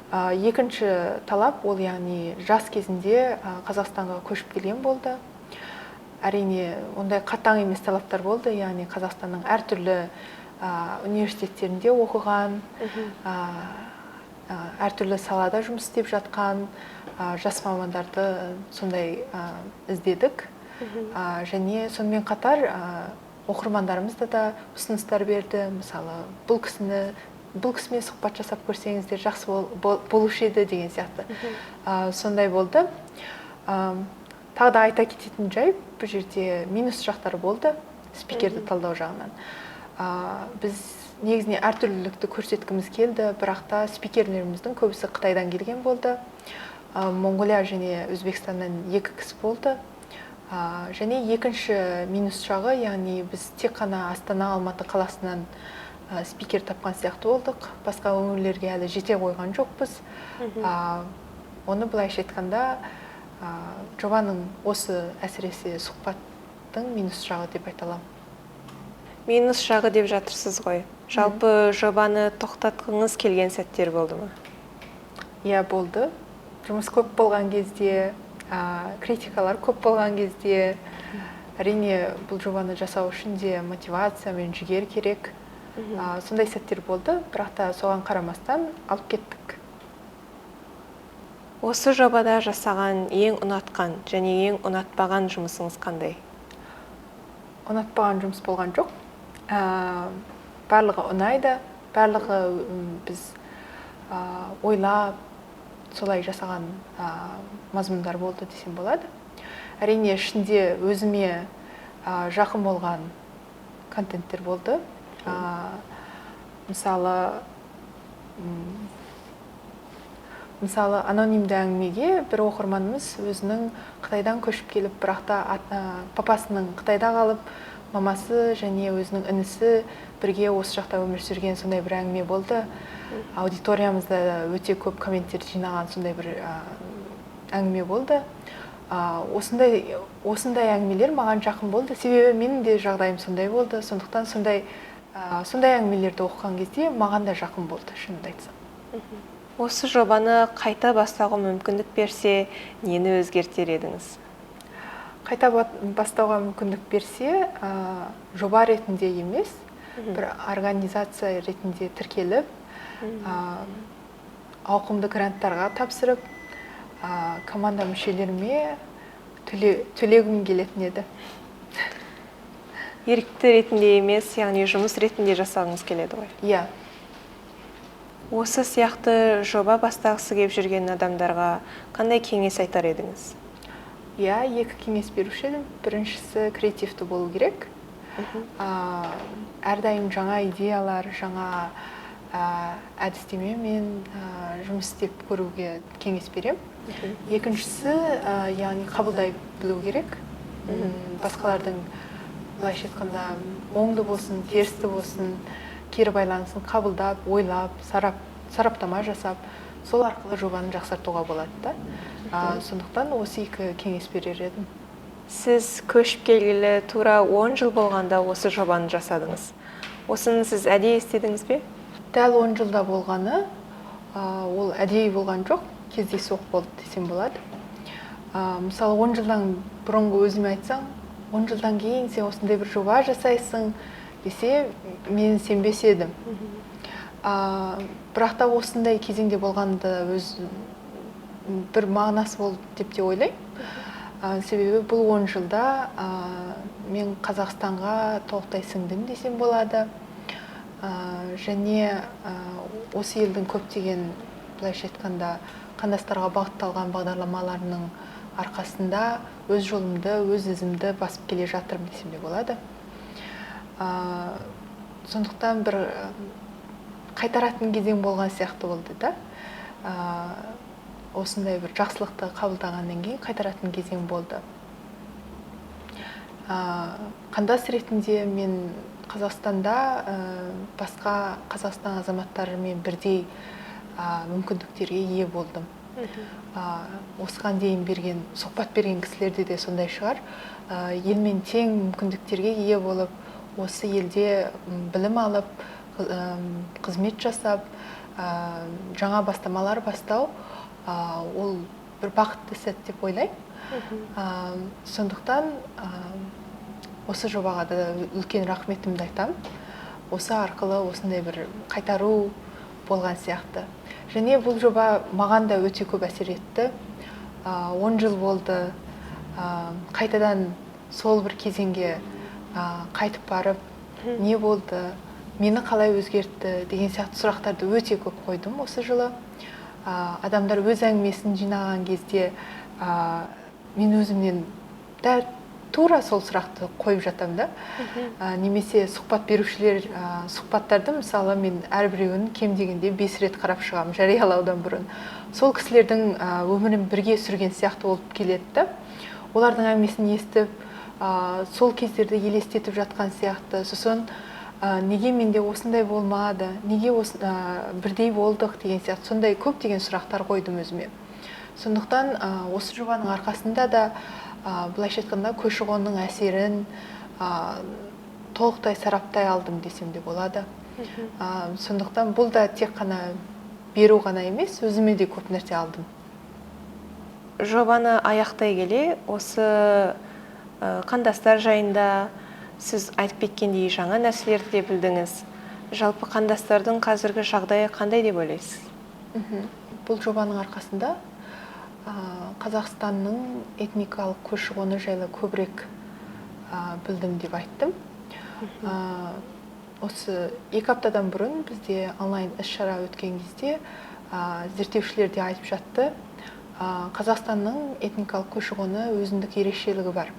Екінші талап, ол яғни жас кезінде Қазақстанға көшіп келген болды. Әрине, ондай қатаң емес талаптар болды, яғни Қазақстанның әртүрлі университеттерінде оқыған, әртүрлі салада жұмыс істеп жатқан жас мамандарды сондай іздедік. Және сонымен қатар оқырмандарымыз да ұсыныстар берді. Мысалы, бұл кісімен сұхбат жасап көрсеңіздер жақсы болушы еді деген сияқты. Сондай болды. Тағы да айта кететін жай, бұл жерде минус жақтары болды спикерді талдау жағынан. Біз негізіне әртүрлілікті көрсеткіміз келді, бірақ та спикерлеріміздің көбісі Қытайдан келген болды. Моңғолия және Өзбекстаннан 2 кісі болды. Және екінші минус жағы, яғни біз тек қана Астана, Алматы қаласынан спикер тапқан сияқты болдық. Басқа өңірлерге әлі жете қойған жоқпыз. Оны былайша айтқанда, жобаның осы әсіресе сұхбаттың минус жағы деп айта аламын. Минус жағы деп жатырсыз ғой. Жалпы жобаны тоқтатқыңыз келген сәттер болды ма? Иә, болды. Жұмыс көп болған кезде, критикалар көп болған кезде, әрине бұл жобаны жасау үшін де мотивация мен жігер керек. Сондай сәттер болды, бірақ та соған қарамастан алып кеттік. Осы жобада жасаған ең ұнатқан және ең ұнатпаған жұмысыңыз қандай? Ұнатпаған жұмыс болған жоқ. Барлығы ұнайды, барлығы біз ойлап солай жасаған мазмұндар болды десем болады. Әрине, ішінде өзіме жақын болған контенттер болды. Мысалы, анонимді әңгімеге бір оқырманымыз өзінің Қытайдан көшіп келіп, бірақ та папасының Қытайда қалып, Мамасы және өзінің інісі бірге осы жақта өмір сүрген, сондай бір әңгіме болды. Аудиториямызда өте көп комменттер жинаған сондай бір әңгіме болды. Осындай әңгімелер маған жақын болды, себебі менің де жағдайым сондай болды. Сондықтан сондай әңгімелерді оқыған кезде маған да жақын болды, шынымды айтсам. Осы жобаны қайта бастауға мүмкіндік берсе, нені өзгертер едіңіз? Қайта бастауға мүмкіндік берсе, жоба ретінде емес, бір организация ретінде тіркеліп, ауқымды гранттарға тапсырып, команда мүшелеріме төлегім келетін еді. Ерікті ретінде емес, яғни жұмыс ретінде жасағыңыз келеді ғой? Иә. Осы сияқты жоба бастағысы келіп жүрген адамдарға қандай кеңес айтар едіңіз? Иә, екі кеңес беруші едім. Біріншісі, креативті болу керек. Әрдайым жаңа идеялар, жаңа әдістемемен жұмыс істеп көруге кеңес беремін. Екіншісі, яғни қабылдай білу керек. Басқалардың, былайша айтқанда, оңды болсын, терісті болсын, кері байланысын қабылдап, ойлап, сараптама жасап, сол арқылы жобаны жақсартуға болады да. Сондықтан осы екі кеңес берер едім. Сіз көшіп келгелі тура 10 жыл болғанда осы жобаны жасадыңыз. Осыны сіз әдейі істедіңіз бе? Дәл 10 жылда болғаны, ол әдейі болған жоқ, кездейсоқ болды десем болады. Мысалы, 10 жылдан бұрынғы өзіме айтсаң, 10 жылдан кейін сен осындай бір жоба жасайсың десе, мен сенбес едім. Бірақ та осындай кезеңде болғанда өз бір мағынасы болды деп те ойлаймын. Себебі бұл 10 жылда мен Қазақстанға толықтай сіңдім десем болады. Және осы елдің көптеген, былайша айтқанда, қандастарға бағытталған бағдарламаларының арқасында өз жолымды, өз ізімді басып келе жатырмын десем де болады. Сондықтан бір қайтаратын кезең болған сияқты болды да. Осындай бір жақсылықты қабылдағаннан кейін қайтаратын кезең болды. Қандас ретінде мен Қазақстанда басқа Қазақстан азаматтарымен бірдей мүмкіндіктерге ие болдым. Осыған дейін сұхбат берген кісілерде де сондай шығар. Елмен тең мүмкіндіктерге ие болып, осы елде білім алып, қызмет жасап, жаңа бастамалар бастау, ол бір бақытты сәт деп ойлаймын. Сондықтан осы жобаға да үлкен рахметімді айтамын. Осы арқылы осындай бір қайтару болған сияқты. Және бұл жоба маған да өте көп әсер етті. 10 жыл болды. Қайтадан сол бір кезеңге қайтып барып, не болды, мені қалай өзгертті деген сияқты сұрақтарды өте көп қойдым осы жылы. Адамдар өз әңгімесін жинаған кезде мен өзімнен дәл тура сол сұрақты қойып жатамын да. Немесе сұхбат берушілер сұхбаттарды, мысалы, мен әрбіреуін кем дегенде 5 рет қарап шығамын жариялаудан бұрын. Сол кісілердің өмірін бірге сүрген сияқты болып келеді да. Олардың әңгімесін естіп, сол кездерді елестетіп жатқан сияқты. Сосын неге менде осындай болмады, неге бірдей болдық деген сияқты сондай көптеген сұрақтар қойдым өзіме. Сондықтан осы жобаның арқасында да, былайша айтқанда, көші-қонның әсерін толықтай сараптай алдым десем де болады. Сондықтан бұл да тек қана беру ғана емес, өзіме де көп нәрсе алдым. Жобаны аяқтай келе, осы қандастар жайында сіз айтып кеткендей жаңа нәрселерді де білдіңіз. Жалпы қандастардың қазіргі жағдайы қандай деп ойлайсыз? Бұл жобаның арқасында Қазақстанның этникалық көші-қоны жайлы көбірек білдім деп айттым. Осы 2 аптадан бұрын бізде онлайн іс-шара өткен кезде зерттеушілер де айтып жатты. Қазақстанның этникалық көші-қоны өзіндік ерекшелігі бар.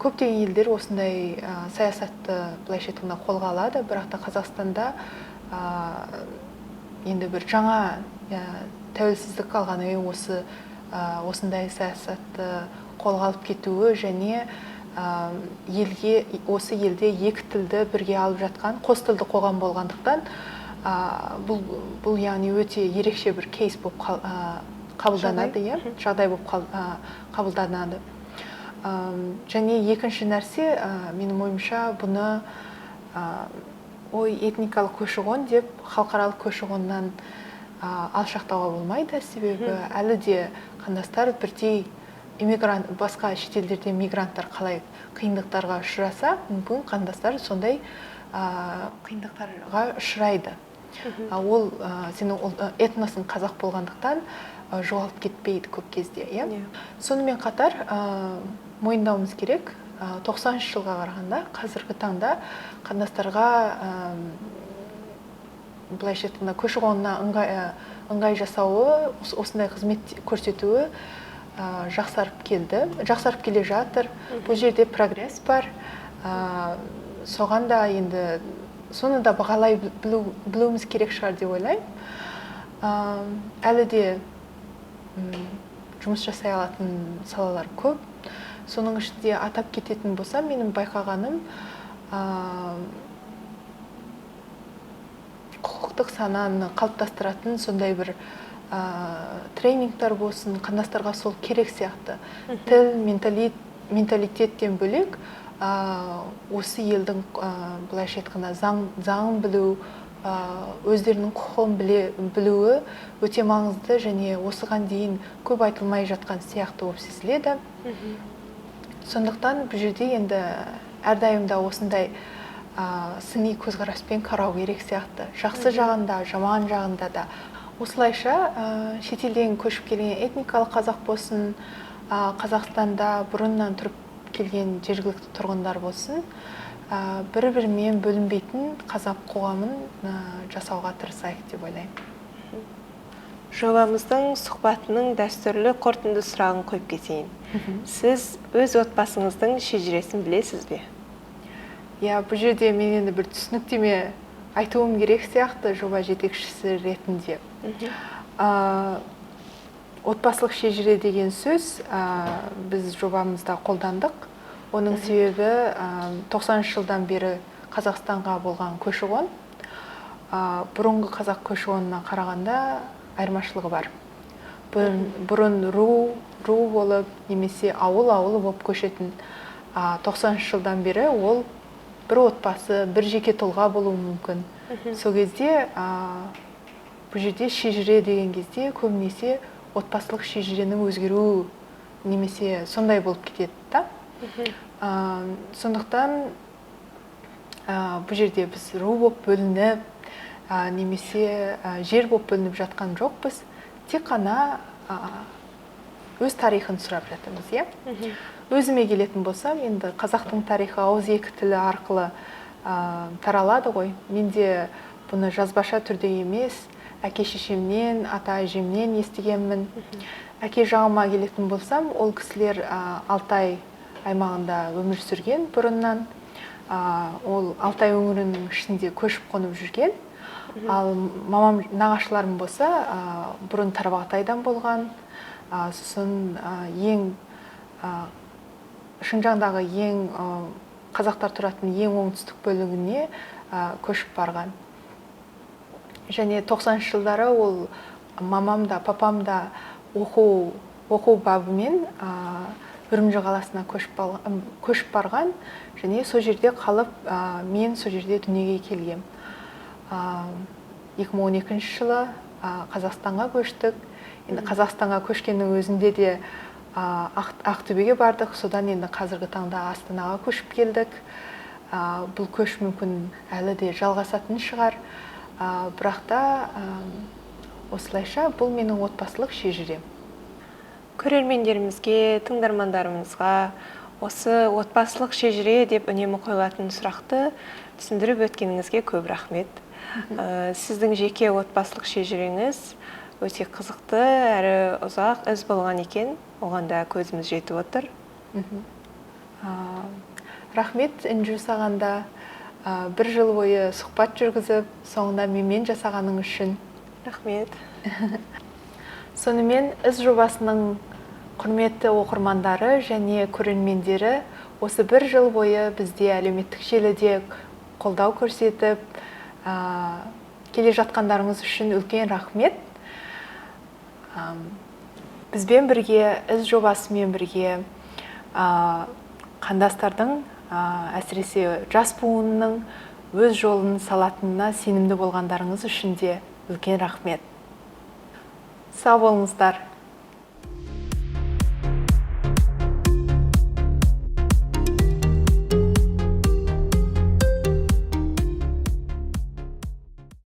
Көптеген елдер осындай саясатты, былайша айтқанда, қолға алады, бірақ та Қазақстанда енді бір жаңа тәуелсіздік алғаннан кейін осындай саясатты қолға алып кетуі және Елге, осы елде екі тілді бірге алып жатқан қос тілді қоғам болғандықтан, бұл яғни өте ерекше бір кейс болып қабылданады, иә, жағдай болып қабылданады. Және екінші нәрсе, менің ойымша, бұны ой, этникалық көші-қон деп халықаралық көші-қоннан алшақтауға болмайды, себебі әлі де қандастар бірдей иммигрант, басқа шетелдерде мигранттар қалай қиындықтарға ұшыраса, мүмкін қандастар сондай қиындықтарға ұшырайды. Ол сенің этносың қазақ болғандықтан жоғалып кетпейді көп кезде, иә. Сонымен қатар мойындауымыз керек, 90 жылға қарағанда қазіргі таңда қандастарға, былайша айтқанда, көші-қонына ыңғай жасауы, осындай қызмет көрсетуі жақсарып келді, жақсарып келе жатыр. Бұл жерде прогресс бар. Соған да енді соны да бағалай білуіміз керек шығар деп ойлаймын. Әлі де жұмыс жасай алатын салалар көп. Соның ішінде атап кететін болсам, менің байқағаным, құқықтық сананы қалыптастыратын сондай бір тренингтар болсын, қандастарға сол керек сияқты. Тіл, менталитеттен бөлек, осы елдің, былайша айтқанда, заңын білу, өздерінің құқығын білуі өте маңызды және осыған дейін көп айтылмай жатқан сияқты болып сезіледі. Сондықтан бұл жерде енді әрдайым да осындай сыни көзқараспен қарау керек сияқты. Жақсы жағында, жаман жағында да. Осылайша, шетелден көшіп келген этникалық қазақ болсын, Қазақстанда бұрыннан тұрып келген жергілікті тұрғындар болсын, бір-бірімен бөлінбейтін қазақ қоғамын жасауға тырысайық деп ойлаймын. Жобамыздың сұхбатының дәстүрлі қорытынды сұрағын қойып кетейін. Сіз өз отбасыңыздың шежіресін білесіз бе? Иә, бұл жерде мен енді бір түсініктеме айтуым керек сияқты жоба жетекшісі ретінде. Отбасылық шежіре деген сөз біз жобамызда қолдандық. Оның себебі, 90 жылдан бері Қазақстанға болған көші-қон, бұрынғы қазақ көші-қонына қарағанда айырмашылығы бар. Бұрын ру, ру болып немесе ауыл ауыл болып көшетін, 90 жылдан бері ол бір отбасы, бір жеке тұлға болуы мүмкін. Сол кезде бұл жерде шежіре деген кезде көбінесе отбасылық шежіренің өзгеруі немесе сондай болып кетеді да. Сондықтан бұл жерде біз ру болып бөлініп, немесе жер болып бөлініп жатқан жоқпыз, тек қана өз тарихын сұрап жатырмыз, иә. Өзіме келетін болсам, енді қазақтың тарихы ауыз екі тілі арқылы таралады ғой. Мен де бұны жазбаша түрде емес, әке шешемнен, ата әжемнен естігенмін. Әке жағыма келетін болсам, ол кісілер Алтай аймағында өмір сүрген бұрыннан. Ол Алтай өңірінің ішінде көшіп қонып жүрген. Ал мамам, нағашыларым болса, бұрын Тарбағатайдан болған. Сосын ең Шыңжаңдағы ең қазақтар тұратын ең оңтүстік бөлігіне көшіп барған. Және 90 жылдары ол мамам да, папам да оқу бабымен Үрімжі қаласына көшіп барған және сол жерде қалып, мен сол жерде дүниеге келгем. 2012 жылы Қазақстанға көштік. Енді Қазақстанға көшкеннің өзінде де Ақтөбеге бардық, содан енді қазіргі таңда Астанаға көшіп келдік. Бұл көш мүмкін әлі де жалғасатын шығар. Бірақ та осылайша бұл менің отбасылық шежірем. Көрермендерімізге, тыңдармандарымызға осы отбасылық шежіре деп үнемі қойылатын сұрақты түсіндіріп өткеніңізге көп рахмет. Сіздің жеке отбасылық шежіреңіз өте қызықты әрі ұзақ із болған екен, оған да көзіміз жетіп отыр. Рахмет, Інжу, саған да бір жыл бойы сұхбат жүргізіп, соңында менімен жасағаның үшін. Рахмет. Сонымен, із жобасының құрметті оқырмандары және көрермендері, Осы бір жыл бойы бізде әлеуметтік желіде қолдау көрсетіп келе жатқандарыңыз үшін үлкен рахмет. Бізбен бірге, ІЗ жобасымен бірге қандастардың, әсіресе жас буынның өз жолын салатынына сенімді болғандарыңыз үшін де үлкен рахмет. Сау болыңыздар.